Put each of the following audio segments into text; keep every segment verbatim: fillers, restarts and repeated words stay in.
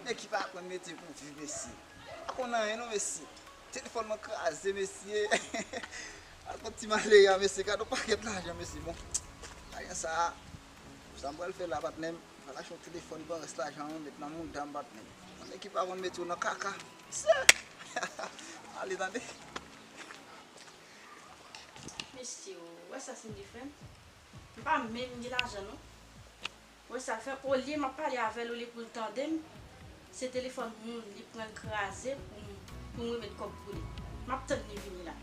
Nèg ki pa konn metye pou viv, mesye. Pa konn anyen non, mesye. Telefòn mwen kraze, mesye. Al kot ti malere a, mesye. Gade yon pakèt lajan, mesye. Bon, lajan sa a, sa m pral fè la, patnè m? M pral achte yon telefòn, pran rès lajan an, met nan mouda m, patnè m. Yon nèg ki pa konn metye w nan kaka. Mesye! Ale, tande. Mesye, w wè sa Cindy fè m? M pa menm gen lajan non. Wè sa l fè, olye m ap pale avè l, olye pou l tande m, se telefòn moun li pran l kraze pou m, pou m remèt kòb pou li. M ap tann li vini la.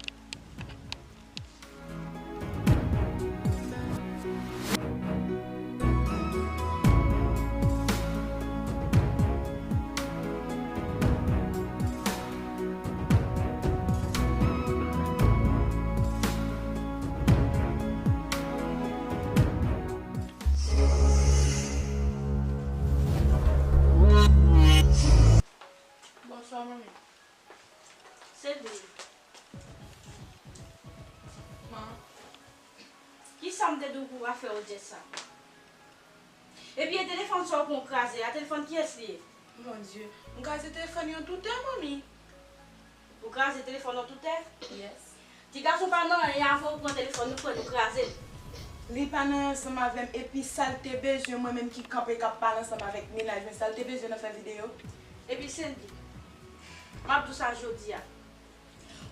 Bonswa, manmi. Cindy. Man. Kisa m te di w pou afè Odjès sa? Epi e telefòn sa w pran w kraze a, telefòn kiyès li ye? Mon Dieu, m kraze telefòn yon toutè, manmi. Ou kraze telefòn yon toutè? Yes. Ti gason pa nan anyen, avan ou pran telefòn nou, fò nou kraze l. Li pa nan ansanm avè m, epi sa l te bezwen, mwen menm ki kanpe k ap pale ansanm avèk mennaj mwen, sa l te bezwen nan fè videyo? Epi Cindy, m ap di w sa jodi a.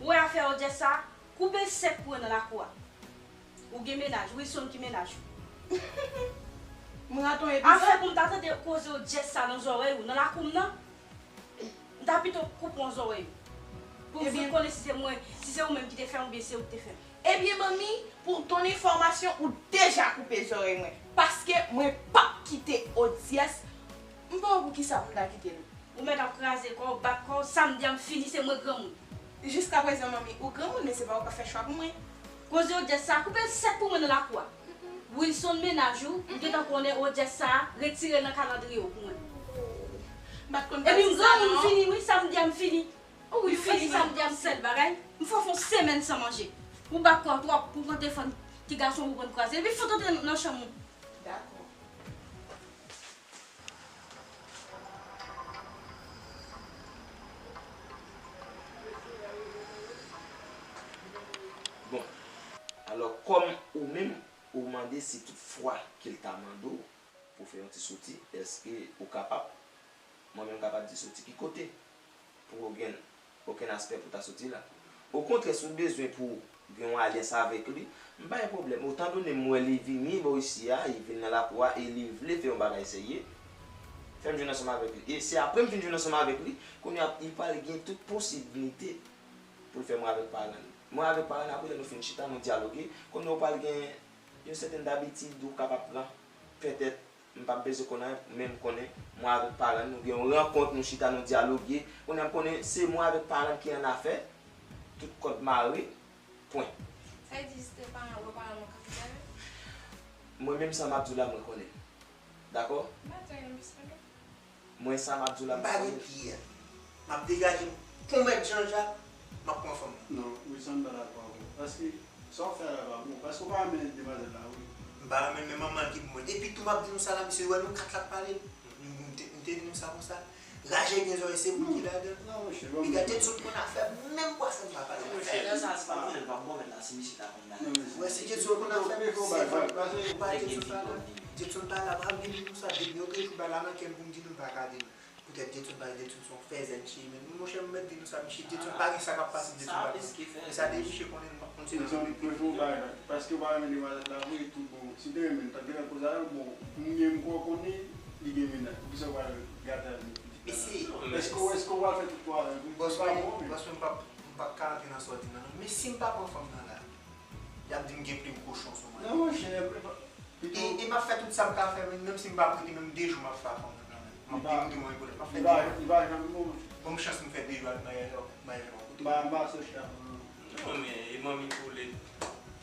Ou wè afè Odjès sa, koupe l sèk pou w nan lakou a. Ou gen mennaj, Wilson ki mennaj ou. M rate yon epizòd. Afè pou m ta tande koze Odjès sa nan zòrèy ou, nan lakou m nan, m ta pito koupe yon zòrèy ou. Pou m vin konnen si se mwen, si se ou menm ki te fè m oubyen se ou ki te fè m. Ebyen, manmi, pour ton information, ou deja koupe zòrèy mwen. Paske mwen p ap kite Odjès. M pa wè poukisa pou m ta kite l. Ou mèt ap kraze kò w, bat kò w, samdi a m fini, se mwen granmoun. Jiskaprezan, manmi, ou granmoun, men se pa ou k ap fè chwa pou mwen. Koze Odjès sa, koupe l sèk pou mwen nan lakou a. Wilson mennaj ou, ou gentan konnen Odjès sa, retire l nan kalandriye w pou mwen. M pa t konn pral di sa non. Epi m granmoun, m fini, wi, samdi a m fini. Wi, m fini, samdi a m sèl bagay. M fè w fè yon semèn san manje. Ou bat kò w twòp, pou w pran telefòn ti gason ou pran kraze. Epi fout antre nan chanm ou. Dakò. Bon, alò, kòm ou menm, ou mande si tout fwa ke l ta mande w pou fè yon ti soti, èske ou kapab? Mwen menm, m kapab di soti ki kote pou w gen okenn aspè pou ta soti la. Okontrè, si w bezwen pou w gen yon alyans avèk li, m pa gen pwoblèm. Etandone m wè li vini bò isi a, li vin nan lakou a e li vle fè yon bagay serye, fè m jwenn ansanm avèk li. E se apre m fin jwenn ansanm avèk li, kounye a, li pral gen tout posiblite pou l fè mwen avèk paran li. Mwen avèk paran li, apre lè nou fin chita, nou dyaloge, kounye a, ou pral gen yon sètèn abitid ou kapab pran. Petèt, m p ap bezwen konn anyen, men m konnen mwen avèk paran nou gen yon rankont, nou chita, nou dyaloge. Kounye a m konnen se mwen avèk paran ki annafè, tout kòd mare, pwen. Sa vle di se te paran, wè paran nou ka fè sa yo? Mwen menm sa m ap di w la, mwen konnen. Dakò? M pa di anyen, mesye. Mwen, sa m ap di w la, m pa gen pye. M ap degaje m konmèt Jan Jak, m ap pran fanm nan. Non, Wilson, m pa dakò avè w. Paske sa w fè a la pa bon. Paske w pa renmen demwazèl la, wi. M pa renmen l, men manman l ki pou mwen. Epi tou, m ap di nou sa la, mesye, wè nou kat la k pale. M, m, m te, m te di nou sa konsa. Raje gen zòrèy, se moun ki ladan l. Non, monchè, bon. Piga Jetson konn afè m, menm pwason m pa pale. Monchè, lè sa, se pa bon, lè l pa bon, men la, si misye ta konn la. Wè, si Jetson konn afè m, se vre. Ou pa Jetson pa la. Jetson pa la, pa vin di nou sa, depi yon de jou ba la nan kè m pou m di nou, m pa ka di nou. Poutèt Jetson pa, Jetson se yon fèzè, misye, men monchè, m mèt di nou sa, misye, Jetson pa gen sa k ap pase, Jetson pa gen. Men sa de misye konnen, m p ap konn se rezon li. Mwen fè yon bagay la, paske w pa renmen demwazèl la vre, tout bon. Si w te renmen l, t ap gentan koz avè l, bon, moun gen m kwè w konnen, li gen mennaj. Poukisa w pral gate avè l? Mesye. Èske w, èske w pral fè tout kwa avè l? Bòs mwen, bòs mwen, m p ap, m p ap ka antre nan sa w di m nan, non. Men si m pa pran fanm nan la, y ap di m gen plim kochon sou mwen. Non, monchè, e, e m ap fè tout sa m ka fè, men menm si m pa prete menm de jou, m ap fè fanm nan kanmenm. M ap demoute mwen epòt, m ap fè de jou. Li pa janm bon. Ban m chans m fè de jou ak maryaj la, maryaj la koute. M pa, m pa asosi avè w, non. Non, men e manmi Poulèt.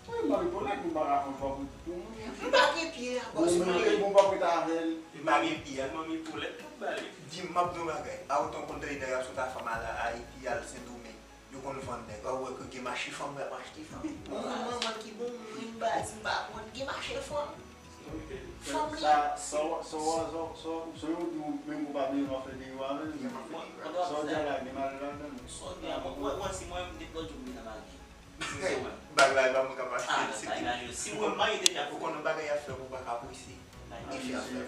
Wi, manmi Poulèt, m pa ka fè yon fwa pou, pou moun. M pa gen pye a, bòs mwen. Bon, m pa prete avè l. M pa gen pye a, manmi Poulèt k ap ba li. Di m, m ap di w yon bagay. A otan w konn tande nèg ap sot ak fanm a la, Ayiti, al Sendomeng. Yo konn vann nèg. W ap wè ke gen mache fanm, y ap achte fanm. Moun manman ki bon, moun ba di m pa konn, gen mache fanm. Fanm li. Sa, sa, sa, sa, sa, sa yo di w menm ou pa bezwen fè deyò avè Sa w di a la, gen mal ladan l. Sa w di a, mwen, mwen, mwen, si mwen, m te pran djòb m te ka lage. Si se mwen. Bag la, e pa mwen k ap achte l, se li. Si mwen, m marye deja. Ou konn yon bagay y ap fè pou w pa ka apresye. Efe a fè.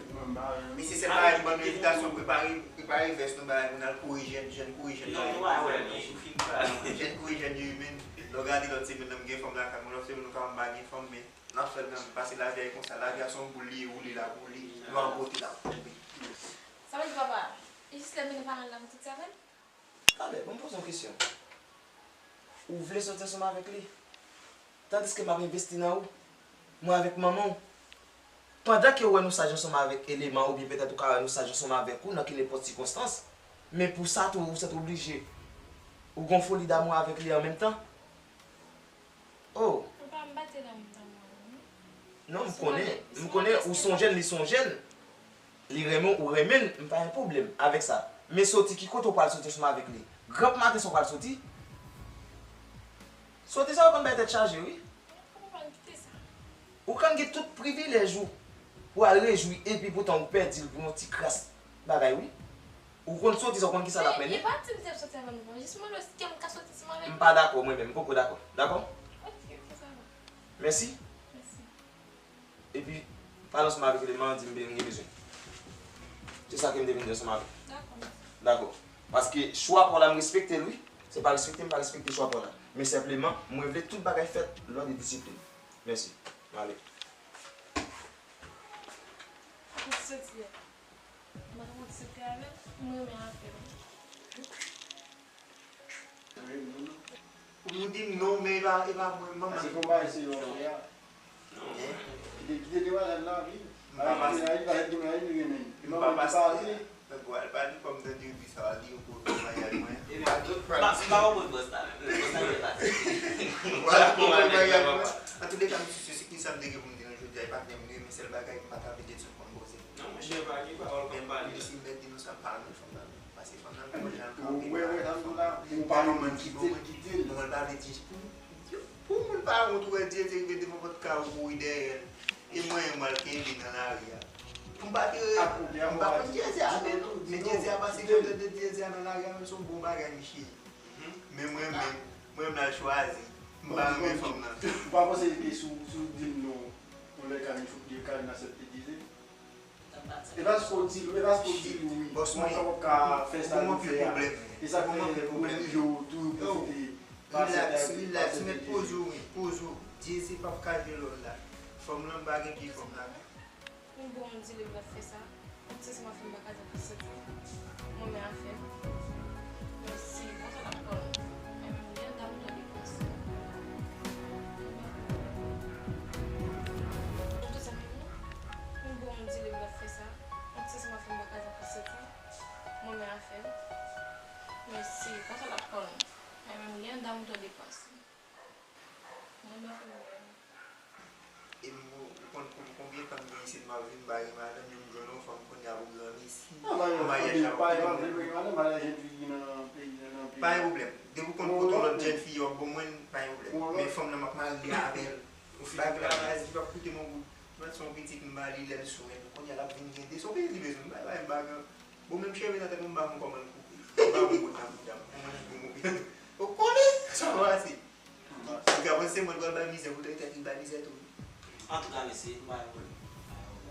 Mesye, sèl bagay, m ban nou envitasyon, prepare, prepare vès nou, bagay, pou n al kouri jèn, jèn kouri jèn. Yo, yo, wè, wè, men, ou fin pale. Jèn kouri jèn yo, men. Lè w gade lòt semèn nan, m gen fanm lakay mwen, lòt semèn nou ka wè m pa gen fanm, men n ap fè l kanmenm, paske lavi a e konsa, lavi a se yon boul li ye, woule l ap woule, lè w ap wote l ap tonbe. Sa vle di, papa, e jis lè m vin nan paran l la, m soti avè l? Talè, ban m poze w kesyon. Ou vle soti ansanm avèk li? Tandiske m ap envesti nan ou, mwen avèk manman w. Pandan ke ou wè nou saj ansanm avèk eleman, oubyen petèt ou ka wè nou saj ansanm avèk ou nan kenenpòt sikonstans, men pou sa tou, ou sèt oblije. Ou gon foli damou avèk li an menm tan. Oh! Papa, m pa te damou damou avè l, non. Non, m konnen, m konnen ou se yon jèn, li se yon jèn. Li renmen w, ou renmen l, m pa gen pwoblèm avèk sa. Men soti, ki kote w pral soti ansanm avèk li? Granp maten sa w pral soti? Soti sa yo konn bay tèt chaje, wi. Papa, m kite sa. Ou konn gen tout privilèj ou pou al rejwi, epi poutan ou pèdi l pou yon ti kras bagay, wi. Ou konn soti sa, ou konn kisa l ap mennen? E pa di m te soti avè l, non. Jis mwen, èske m ka soti ansanm avèk li? M pa dakò, mwen menm, m poko dakò. Dakò? Ok, ok, sa va. Mèsi. Mèsi. Epi, pale ansanm avèk eleman an, di m, "Ben, m gen bezwen." Se sa ke m te vin di ansanm avè w. Dakò, mèsi. Dakò. Paske chwa pa w la, m respekte l, wi. Se pa respekte m pa respekte chwa pa w la. Men senpleman, mwen vle tout bagay fèt lòd e disiplin. Mèsi. M ale. Ou soti a. M pa konn soti avè l. M renmen afè l. Ou di m non, men e pa, e pa mwen, manman. Se konba, se yo, ya. Hein? Kite, kite demoiselle nan vi. M pa pase. Ay, ay, ay, ay, renmen. M pa pase. Mwen, al pale kòm tande yo di sa, al di yo pou maryaj mwen. M pa konprann bòs la menm. Bòs la gen pati. Wala pou maryaj mwen. Antouka, m sou se ki sa m te gen pou m di nan jodi a, e patnè m li ye, men sèl bagay, m pa ta vle di l sot konn poze. Non, monchè, pa gen pawòl konn pale la. Menm si m mèt di nou sa, m pa renmen fanm nan. Paske fanm nan gon jan l kanpe. Ou wè, wè, tankou la, ou pa yon moun ki bon, kite l. Bon, l pa vle di pou, pou moun pa wont, ou wè Dyeze rive devan pòt kay ou kouri dèyè l. E mwen, mwen al kenbe nan lari a. Pou m pa te, m pa konn Dyeze a menm, men Dyeze a pase, mwen tande Dyeze a nan lari a menm, se yon bon bagay, mesye. Men mwen menm, mwen menm la chwazi. M pa renmen fanm nan. Ou pa panse ke si w, si w di l non, yon lè ka vin fout de kal nan sèt te dize? E paske w di l, e paske w di l wi. Bòs mwen, ou gon anpil pwoblèm. E sa k fè ou oblije w toujou pwofite. Relax, relax, mèt poze w, wi, poze w. Dyeze p ap ka jwe lòl la. Fanm lan, m pa gen pye fanm la. Yon bon moun di li m p ap fè sa. Ou ti se mwen fè m pa ka di l pou soti. Mwen men afè m. Mwen si, bon sa l ap pran. Mwen menm, lè dam nan depans. Mwen tou senpleman, yon bon moun di li m p ap fè sa. Ou ti se mwen fè m pa ka di l pou soti. Mwen men afè m. Mwen si, bon sa l ap pran. Mwen menm, lè dam nan depans. Mwen men afè m. E m, ou konn pou konbyen tan m gen isit, m ap vin, m pa gen madanm, yo m jwenn yon fanm kounye a pou granmesi. Yon maryaj la, pa gen pwoblèm. Pa gen pwoblèm. Depi w konn kote yon lòt jèn fi, yo ap ban mwen, pa gen pwoblèm. Men fanm nan, m ap marye avè l. Bag la, baz, li p ap koute m yon goud. Mwen se yon pitit m ba li, lè l sou mwen. Kounye a, l ap vin gen de, se yon pitit li bezwen. M bay, bay, m pa gen. Bon, menm cheve nan tèt mwen, m pa konn kòman l koupe. M pa konn kot nan bouda m. Kòman l koupe, ou konnen sa pase. Ou ka panse mwen pral bay mizè pou tèt li bay mizè tou. Antouka, mesye, nou pa gen pwoblèm.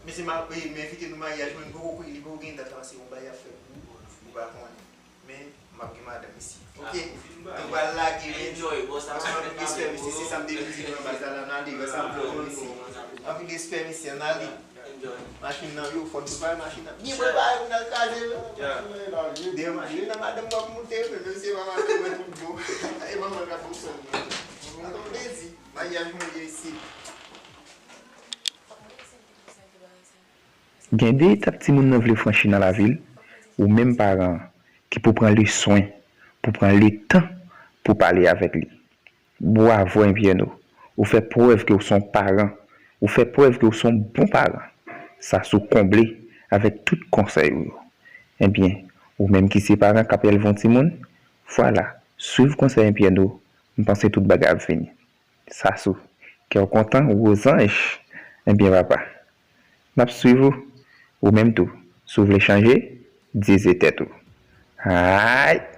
Mesye, m ap, e, m envite nou maryaj mwen, li poko, li poko gen dat la, se yon bagay y ap fè pou ou, ou pa konnen. Men, m ap gen madanm isi. Ok? Nou pral lage, men. Anpil respè, mesye, se sa m te vin di nou nan baz la, n ale, rès la pou nou, mesye. Anpil respè, mesye, n ale. Machin nan, yo, fò n prepare machin nan. Byen prepare pou n al kraze l. Dèyè machin nan, madanm mwen ap moute, men menm si se pa madanm mwen tout bon. E manman k ap pran swen mwen. Mwen gon plezi. Maryaj mwen ye isit. Gen de etap timoun nan vle franchi nan lavi l, ou menm paran an, ki pou pran le swen, pou pran letan pou pale avèk li. Bwavo Enpyèno, ou fè prèv ke w se yon paran, ou fè prèv ke w se yon bon paran. Sasou konble avèk tout konsèy ou yo. Ebyen, ou menm ki se paran k ap elve yon timoun, vwala, swiv konsèy Enpyèno, m panse tout bagay ap vini. Sasou, kè w kontan, wozanj, ebyen papa. N ap swiv ou. Ou menm tou, si w vle chanje, dyeze tèt ou. Ay.